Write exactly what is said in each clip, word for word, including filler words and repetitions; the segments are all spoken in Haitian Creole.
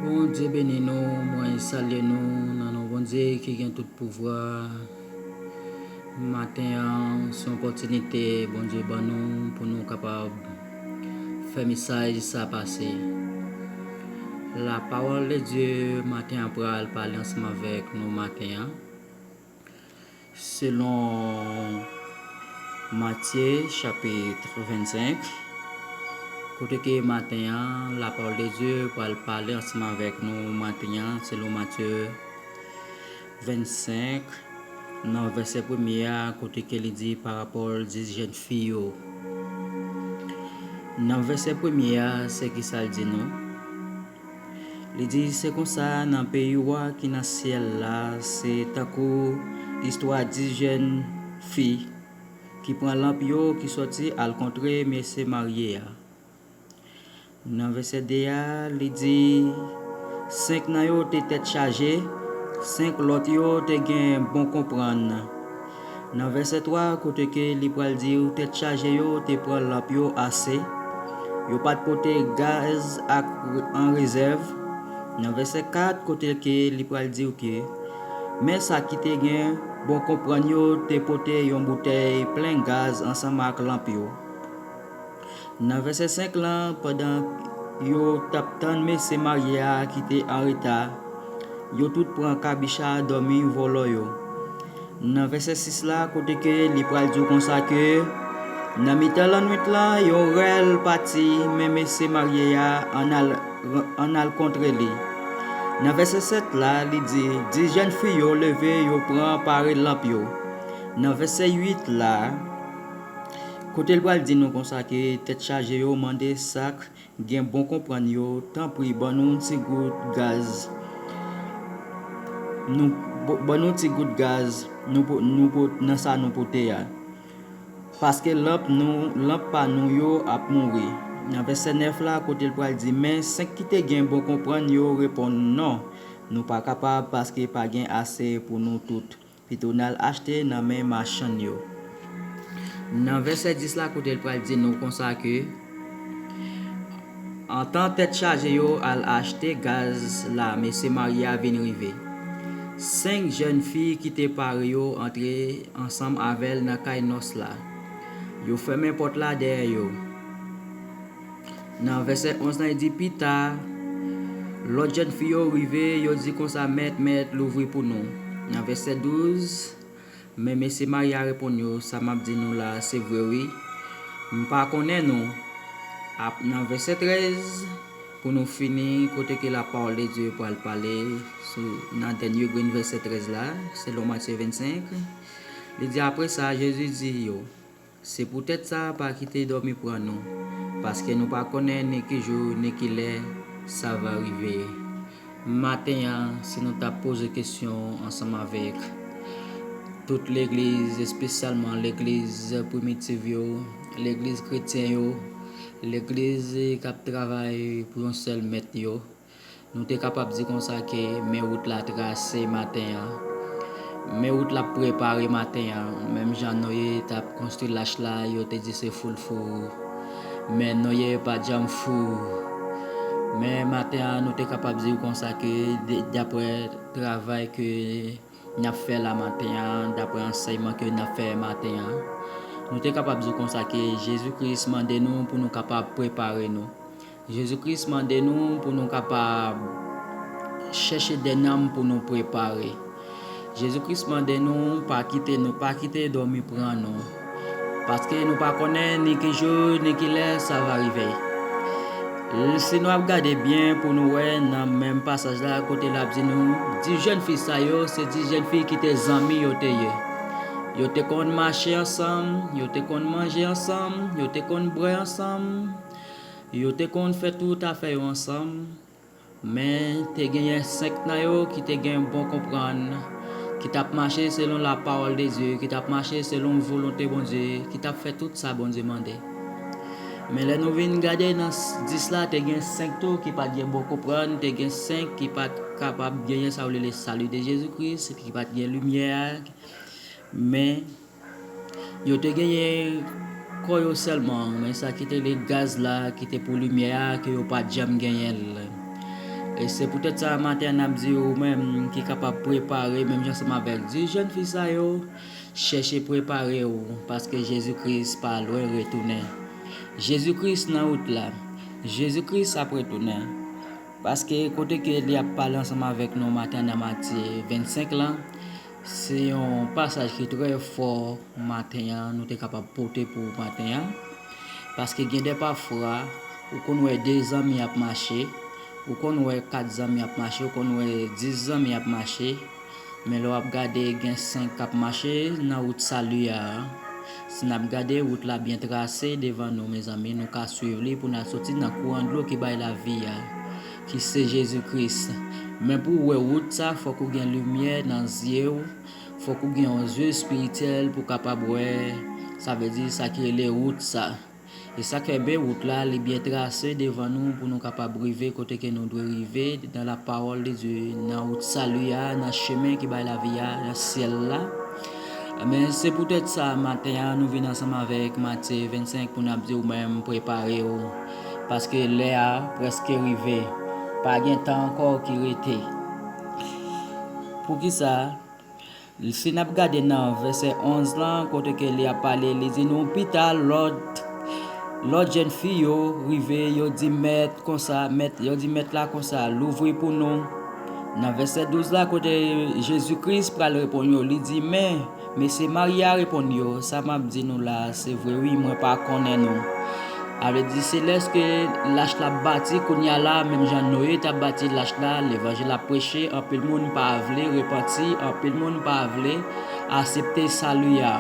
Bondye beni nou, mwen salye nou nan non Bondye ki gen tout pouvwa. Maten an, se yon opòtinite Bondye ban nou pou nou kapab fè mesaj sa pase. La parole de Dieu maten an pral pale ansanm avèk nou maten an. Selon Matye chapit vennsenk, kote ke maten an, la parole de Dieu pral pale ansanm avèk nou maten an, selon Matye vennsenk, nan vèsè premye a, kote ke li di parabòl dis jèn fi yo. Nan vèsè premye a, se ki sa l di nou? Li di, se konsa, nan peyi wa ki nan syèl la, se tankou istwa dis jèn fi ki pran lanp yo ki sòti al kontre mesye marye a. Nan vèsè de a, li di, senk nan yo te tèt chaje, senk lòt yo te gen bon konprann. Nan vèsè twa, kote ke li pral di, tèt chaje yo te pran lanp yo ase, yo pa t pote gaz ak an rezèv. Nan vèsè kat, kote ke li pral di ke, men sa ki te gen bon konprann yo te pote yon boutèy plen gaz ansanm ak lanp yo. Nan vèsè senk lan, pandan yo t ap tann mesye marye a ki te an reta, yo tout pran kabich a dòmi vòlò yo. Nan vèsè sis la, kote ke li pral di w konsa ke, nan mitan lannwit lan, yon rèl pati men mesye marye a ann al, ann al kontre li. Nan vèsè sèt la, li di, dis jèn fi yo leve, yo pran pare lanp yo. Nan vèsè uit la, kote l pral di nou konsa ke tèt chaje yo mande sa k gen bon konprann yo, tanpri, ban nou yon ti gout gaz. Nou, ban nou yon ti gout gaz nou, nou, nan sa nou pote a. Paske lanp nou, lanp pa nou yo ap mouri. Nan vèsè nèf la, kote l pral di, men senk ki te gen bon konprann yo reponn, non, nou pa kapab paske pa gen ase pou nou tout. Pito n al achte nan men machann yo. Nan vèsè dis la, kote l pral di nou konsa ke, antan tèt chaje yo al achte gaz la, mesye marye a vin rive. Senk jèn fi ki te pare yo antre ansanm avè l nan kay nòs la. Yo fèmen pòt la dèyè yo. Nan vèsè onz lan, li di, pita, lòt jèn fi yo rive, yo di konsa, mèt, mèt, louvri pou nou. Nan vèsè douz, men mesye marye a reponn yo, sa m ap di nou la, se vre wi. M pa konnen nou. Ap, nan vèsè trèz, pou nou fini, kote ke la parole de Dieu pral pale, sou, nan dènye grenn vèsè trèz la, selon Matye vennsenk, li di, apre sa, Jezi di yo, se poutèt sa, pa kite dòmi pran nou, paske nou pa konnen ni ki jou, ni ki lè sa va rive. Maten an, si nou t ap poze kesyon ansanm avèk tout legliz, espesyalman legliz primitiv yo, legliz kretyen yo, legliz k ap travay pou yon sèl mèt yo, nou te kapab di konsa ke men wout la trase maten an. Men wout la prepare maten an. Menm jan Noye t ap konstwi lach la, yo te di se foulfou. Men Noye pa t janm fou. Men maten an, nou te kapab di konsa ke, de, daprè travay ke n ap fè la maten an, daprè ansèyman ke n ap fè maten an, nou te kapab di konsa ke Jezi Kris mande nou pou nou kapab prepare nou. Jezi Kris mande nou pou nou kapab chèche dè nanm pou nou prepare. Jezi Kris mande nou pa kite nou, pa kite dòmi pran nou. Paske nou pa konnen ni ki jou, ni ki lè sa va rive. Si nou ap gade byen pou nou wè nan menm pasaj la, kote l ap di nou, dis jèn fi sa yo, se dis jèn fi ki te zanmi yo te ye. Yo te konn mache ansanm, yo te konn manje ansanm, yo te konn bwè ansanm, yo te konn fè tout afè yo ansanm. Men, te genyen senk nan yo ki te gen bon konprann, ki t ap mache selon la parole de Dieu, ki t ap mache selon volonte Bondye, ki t ap fè tout sa Bondye mande. Men lè nou vin gade nan s-, dis la, te gen senk tou ki pa t gen bon konprann, te gen senk ki pa t kapab genyen sa yo rele salut de Jésus-Christ, ki pa t gen limyè a. Men, yo te genyen kò yo sèlman, men sa ki te le gaz la, ki te pou limyè a, ke yo pa t janm genyen l. E se poutèt sa, maten an, n ap di ou menm ki kapab prepare, menm jan ansanm avèk dis jèn fi sa yo, chèche prepare w, paske Jezi Kris pa lwen retounen. Jezi Kris nan wout la. Jezi Kris ap retounen. Paske kote ke li ap pale ansanm avèk nou maten an nan Matye vennsenk lan, se yon pasaj ki trè fò maten an, nou te kapab pote pou maten an. Paske gen de pafwa, ou konn wè de zanmi ap mache, ou konn wè kat zanmi ap mache, ou konn wè dis zanmi ap mache, men lè w ap gade, gen senk k ap mache nan wout sali a. Si n ap gade, wout la byen trase devan nou, mezanmi, nou ka swiv li pou n al soti nan kouran dlo ki bay lavi a, ki se Jezi Kris. Men pou w wè wout sa, fòk ou gen limyè nan zye w, fòk ou gen yon zye espirityèl pou w kapab wè, sa vle di sa ki rele wout sa. E sa k fè byen wout la, li byen trase devan nou pou nou kapab rive kote ke nou dwe rive, dans la parole de Dieu, nan wout sali a, nan chemen ki bay lavi a, nan syèl la. Men se poutèt sa, maten an, nou vin ansanm avèk Matye vennsenk pou n ap di ou menm prepare w, paske lè a prèske rive, pa gen tan ankò ki rete. Poukisa? Si n ap gade nan vèsè onz lan, kote ke li ap pale, li di nou, pita, lòt, lòt jèn fi yo rive, yo di mèt konsa, mèt, yo di mèt la konsa, louvri pou nou. Nan vèsè douz la, kote Jezi Kris pral reponn yo, li di, men, mesye Mari a reponn yo, sa m ap di nou la, se vre wi, mwen pa konnen nou. Sa vle di, se lèske lach la ap bati, kounye a la, menm jan Noye t ap bati lach la, levanjil ap preche, anpil moun pa vle repanti, anpil moun pa vle aksepte sali a.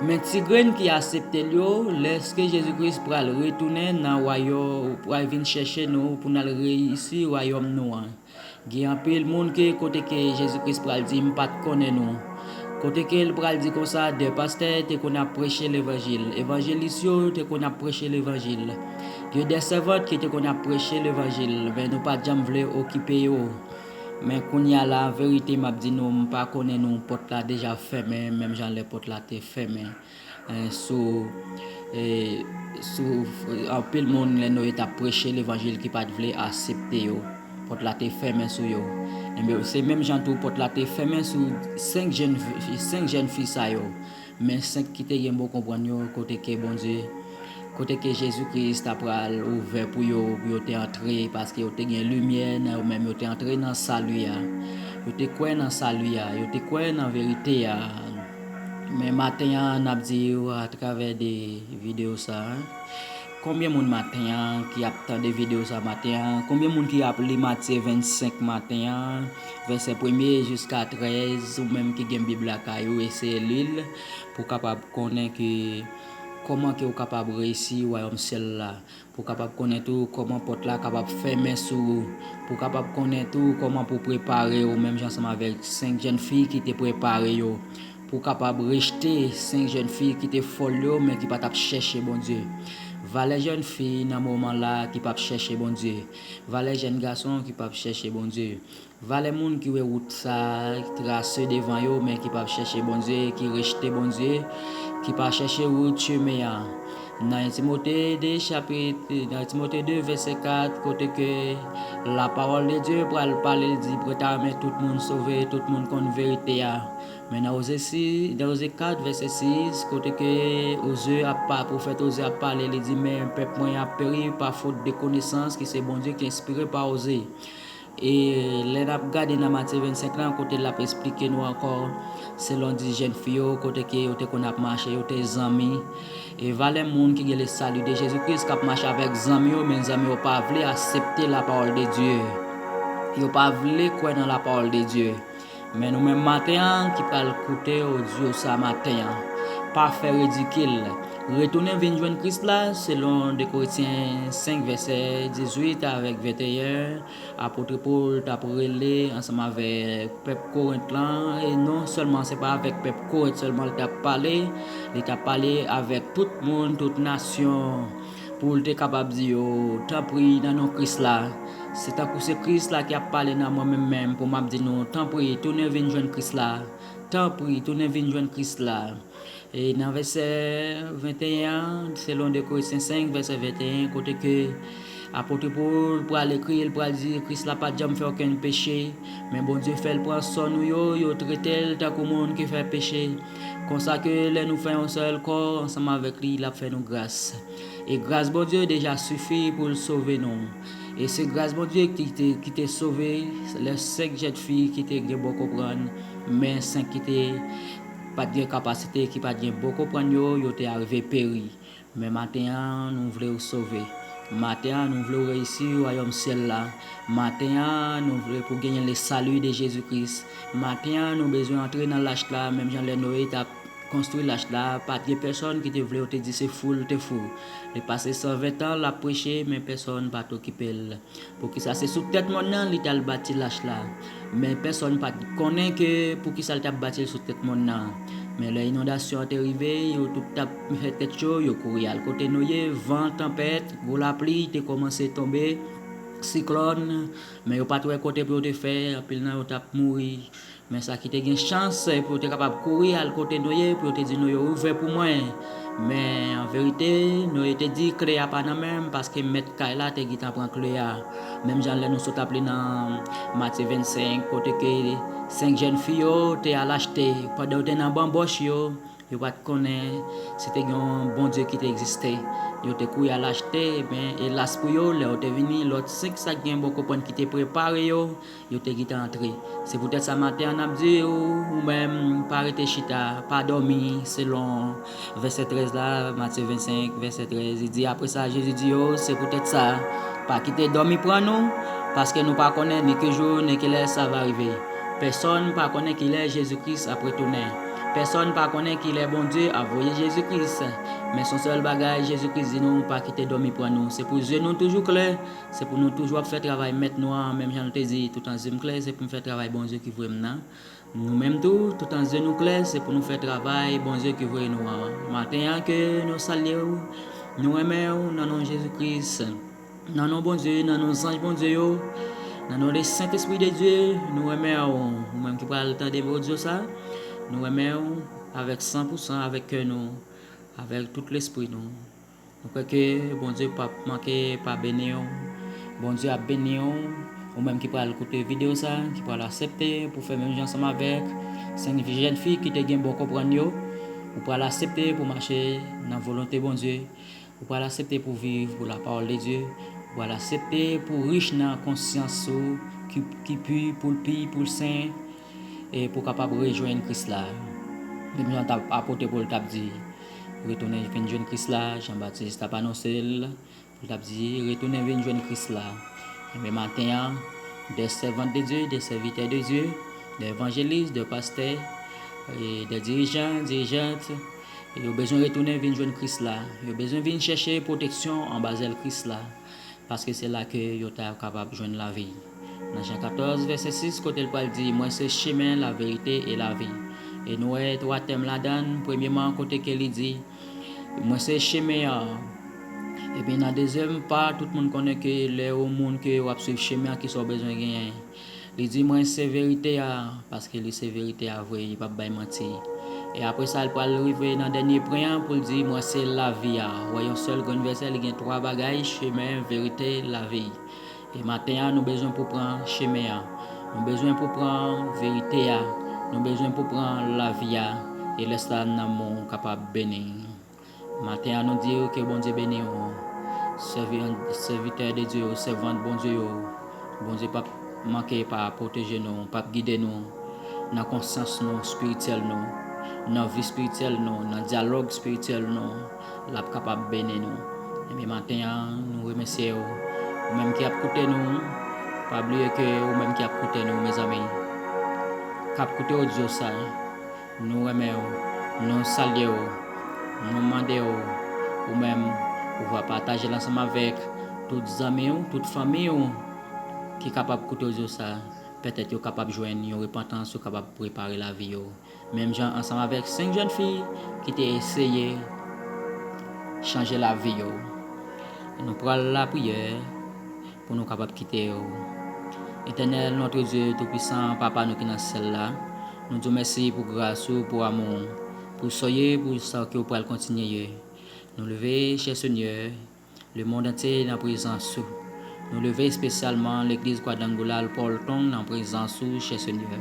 Men ti grenn ki aksepte l yo, lèske Jezi Kris pral retounen nan wayòm, pral vin chèche nou pou n al reyisi wayòm nou an. Gen anpil moun ke kote ke Jezi Kris pral di, "M pa t konnen nou." Kote ke l pral di konsa, de pastè te konn ap preche levanjil, evanjelis yo te konn ap preche levanjil, gen de sèvant ki te konn ap preche levanjil, men nou pa t janm vle okipe yo. Men kounye a la, verite m ap di nou, m pa konnen nou, pòt la deja fèmen, menm jan lè pòt la te fèmen. Eh, sou, eh, sou, eh, anpil moun, lè Noye t ap preche levanjil ki pa t vle aksepte yo, pòt la te fèmen sou yo. Ebyen, se menm jan tou pòt la te fèmen sou senk jèn fi, senk jèn fi sa yo. Men senk ki te gen bon konprann yo, kote ke Bondye, kote ke Jezi Kris ta pral ouvè pou yo, pou yo te antre, paske yo te gen limyè nan yo menm, yo te antre nan sali a. Yo te kwè nan sali a, yo te kwè nan verite a. Men maten an, n ap di w atravè de videyo sa a, konbyen moun maten an ki ap tande videyo sa a maten an? Konbyen moun ki ap li Matye vennsenk maten an, vèsè premye jiska trèz, ou menm ki gen Bib lakay ou, eseye li l pou w kapab konnen ke kòman ke w kapab reyisi wayòm syèl la. Pou w kapab konnen tou kòman pòt la kapab fèmen sou ou, pou w kapab konnen tou kòman pou w prepare w, menm jan ansanm avèk senk jèn fi ki te prepare yo, pou w kapab rejte senk jèn fi ki te fòl yo, men ki pa t ap chèche Bondye. Valè jèn fi nan moman la ki p ap chèche Bondye. Valè jèn gason ki p ap chèche Bondye. Valè moun ki wè wout sa a trase devan yo, men ki p ap chèche Bondye, ki rejte Bondye, ki pa chèche wout chemen an. Nan en Timote de chapit, nan en Timote de vèsè kat, kote ke lapawòl de Dye pral pale, l di, Mwen ta renmen tout moun sove, tout moun konn verite a. Men nan Oze sis, nan Oze kat, vèsè sis, kote ke Oze ap pa, pwofèt Oze ap pale, li di, Men pèp mwen ap peri pa fot de konesans ki se Bondye ki enspire pa Oze. E lè n ap gade nan Matye vennsenk lan, kote l ap esplike nou ankò, selon dis jèn fi yo, kote ke yo te konn ap mache, yo te zanmi. E valè moun ki gen le salut de Jésus-Christ k ap mache avèk zanmi yo, men zanmi yo pa vle aksepte lapawòl de Dye. Yo pa vle kwè nan lapawòl de Dye. Men nou menm maten an ki pral koute odyo sa maten an, pa fè ridikil. Retounen vin jwenn Kris la, selon de Korentyen senk vèsè dizuit avèk venteyen, apot Pòl t ap rele ansanm avèk pèp Korent lan, e non sèlman se pa avèk pèp Korent sèlman l t ap pale, li t ap pale avèk tout moun, tout nasyon, pou l te kapab di yo, Tanpri, nan non Kris la, se tankou se Kris la ki ap pale nan mwen menm menm, pou m ap di nou, Tanpri, tounen vin jwenn Kris la, tanpri, tounen vin jwenn Kris la. E nan vèsè venteyen an, selon de Korentyen senk, vèsè venteyen, kote ke Apot Pòl pral ekri, l pral di, Kris la pa t janm fè okenn peche, men Bondye fè l pran sò nou yo, yo trete l tankou moun ki fè peche. Konsa ke lè nou fè yon sèl kò ansanm avèk li, l ap fè nou gras. E gras Bondye deja sifi pou l sove nou. E se gras Bondye ki te, ki te sove lè senk jèn fi ki te gen bon konprann, men senk ki te pa t gen kapasite, ki pa t gen bon konprann yo, yo te arive peri. Men maten an, nou vle w sove. Maten an, nou vle w reyisi wayòm syèl la. Maten an, nou vle pou genyen le salut de Jezi Kris. Maten an, nou bezwen antre nan lach la, menm jan lè Noye t ap konstwi lach la, pa t gen pèsonn ki te vle, yo te di se fou l te fou. Li pase san ven tan l ap preche, men pèsonn pa t okipe l. Poukisa se sou tèt mòn nan li t al bati lach la? Men pèsonn pa t konnen ke poukisa l t ap bati l sou tèt mòn nan. Men lè inondasyon an te rive, yo tout t ap fè tèt cho, yo kouri al kote Noye, van, tanpèt, gwo lapli te kòmanse tonbe, siklòn, men yo pa t wè kote pou yo te fè, anpil nan yo t ap mouri. Men sa ki te gen chans pou yo te kapab kouri al kote Noye, pou yo te di Noye, ouvè pou mwen. Men an verite, Noye te di, kle a pa nan men m, paske mèt kay la te gentan pran kle a. Menm jan lè nou sot ap li nan Matye vennsenk, kote ke senk jèn fi yo te al achte, pandan yo te nan banbòch yo, yo pa t konnen si te gen yon Bondye ki te egziste. Yo te kouri al achte, men elas pou yo, lè yo te vini, lòt senk sa k gen bon konprann ki te prepare yo, yo te gentan antre. Se poutèt sa maten an n ap di w, ou menm, pa rete chita, pa dòmi, selon vèsè trèz la, Matye vennsenk, vèsè trèz, li di, apre sa, Jezi di yo, se poutèt sa, pa kite dòmi pran nou, paske nou pa konnen ni ki jou, ni ki lè sa va rive. Pèsonn pa konnen ki lè Jezi Kris ap retounen. Pèsonn pa konnen ki lè Bondye ap voye Jezi Kris. Men se yon sèl bagay, Jezi Kris di nou, pa kite dòmi pran nou. Se pou zye nou toujou klè, se pou nou toujou ap fè travay Mèt nou an, menm jan l te di, toutan zye m klè, se pou m fè travay Bondye ki voye m nan. Nou menm tou, toutan zye nou klè, se pou nou fè travay Bondye ki voye nou an. Maten an, ke nou salye w, nou renmen w nan non Jezi Kris, nan non Bondye, nan non zanj Bondye yo, nan non le Sentespri de Dye, nou renmen w. Ou menm ki pral tande odyo sa, nou renmen w avèk san pou san, avèk kè nou, avèk tout lespri nou. Nou kwè ke Bondye p ap manke pa beni w. Bondye ap beni w. Ou menm ki pral koute videyo sa, ki pral aksepte pou fè menm jan ansanm avèk senk jèn fi ki te gen bon konprann yo, ou pral aksepte pou mache nan volonte Bondye. Ou pral aksepte pou viv pou la parole de Dieu. Ou pral aksepte pou rich nan konsyans ou ki, ki pi, pou l pi, pou l sen, e pou w kapab rejwenn Kris la. Menm jan t ap, apot Pòl t ap di, retounen vin jwenn Kris la, Jan Batis t ap anonse l, pou l t ap di, retounen vin jwenn Kris la. Enben maten an, des servantes de Dieu, des serviteurs de Dieu, des évangélistes, des pasteurs, e des dirigeants, dirigeantes, yo bezwen retounen vin jwenn Kris la. Yo bezwen vin chèche pwoteksyon anba zèl Kris la, paske se la ke yo ta kapab jwenn lavi. Nan Jan katòz, vèsè sis, kote l pral di, mwen se chemen, laverite e lavi. E nou wè twa tèm ladan l, premyeman, kote ke li di, mwen se chemen an. Epi nan dezyèm pa, tout moun konnen ke lè yon moun ke w ap swiv chemen an, kisa w bezwen genyen. Li di, mwen se verite a, paske li se verite a vre, li p ap bay manti. E apre sa, l pral rive nan dènye pwen an pou l di, mwen se lavi a. Ou wè yon sèl grenn vèsè, li gen twa bagay, chemen, verite, lavi. E maten an, nou bezwen pou pran chemen an. Nou bezwen pou pran verite a. Nou bezwen pou pran lavi a. E lè sa, nanm ou kapab beni. Maten an, nou di w ke Bondye beni w. Sèvi-, sèvitè de Dye yo, sèvant Bondye yo. Bondye p ap manke pa pwoteje nou, p ap gide nou nan konsyans nou, espirityèl nou, nan vi espirityèl nou, nan dyalòg espirityèl nou. L ap kapab beni nou. Ebyen, maten an, nou remèsye w. Ou menm ki ap koute nou, pa bliye ke ou menm ki ap koute nou, mezanmi, k ap koute odyo sa, nou renmen w, nou salye w, nou mande w, ou menm, ou va pataje l ansanm avèk tout zanmi w, tout fanmi w ki kapab koute odyo sa. Petèt yo kapab jwenn yon repantans, yo kapab prepare lavi yo. Menm jan ansanm avèk senk jèn fi ki te eseye chanje lavi yo. Nou pral lapriyè pou nou kapab kite yo. Etènèl, notre Dieu Tout-Puissant, Papa nou ki nan syèl la, nou di w mèsi pou gras ou, pou amou w, pou sa w ye, pou sa ke w pral kontinye ye. Nou leve, chè Senyè, lemonn antye nan prezans ou. Nou leve espesyalman legliz Kwadrangulal Paul Tong nan prezans ou, chè Senyè.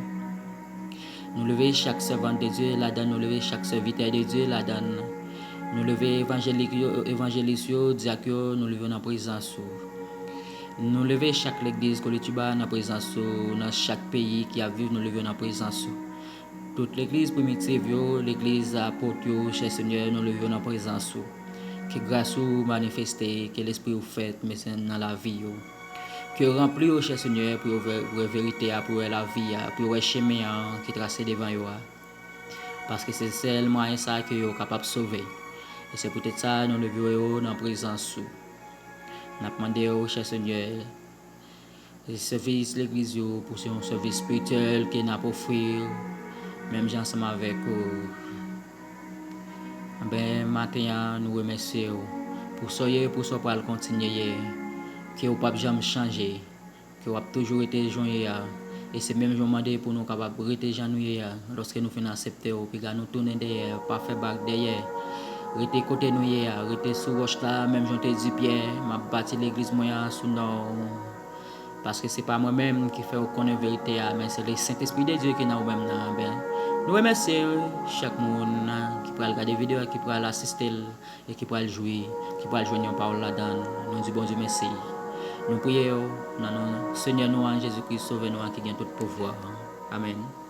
Nou leve chak sèvant de Dye ladan, nou leve chak sèvitè de Dye ladan. Nou leve evanjelik yo, evanjelis yo, dyak yo, nou leve yo nan prezans ou. Nou leve chak legliz Kolitiba nan prezans ou, nan chak peyi ki ap viv, nou leve yo nan prezans ou. Tout legliz primitiv yo, legliz apot yo, chè Senyè, nou leve yo nan prezans ou. Ke gras ou manifeste, ke lespri ou fèt, mesye, nan lavi yo. Ke yo ranpli yo, chè Senyè, pou yo wè, wè verite a, pou yo wè lavi a, pou yo wè chemen an ki trase devan yo a. Paske se sèl mwayen sa ke yo kapab sove. E se poutèt sa nou leve yo nan prezans ou. N ap mande w, chè Senyè, sèvis legliz yo pou se yon sèvis espirityèl ke n ap ofri w, menm jan ansanm avèk ou. Enben, maten an, nou remèsye w pou sa w ye, pou sa w pral kontinye ye, ke w p ap janm chanje, ke w ap toujou rete jan w ye a. E se menm jan w mande pou nou kapab rete jan nou ye a. Lòske nou fin aksepte w, piga nou tounen dèyè, pa fè bak dèyè. Rete kote nou ye a, rete sou wòch la, menm jan w te di Pyè, m ap bati legliz mwen an sou non w. Paske se pa mwen menm ki fè w konnen verite a, men se le Sentespri de Dye ki nan ou menm nan. Enben, nou remèsye chak moun ki pral gade videyo a, ki pral asiste l, e ki pral jwi, ki pral jwenn yon pawòl ladan l. Nou di Bondye mèsi. Nou priye w nan non Senyè nou an, Jezi Kris, Sovè nou an ki gen tout pouvwa. Amèn.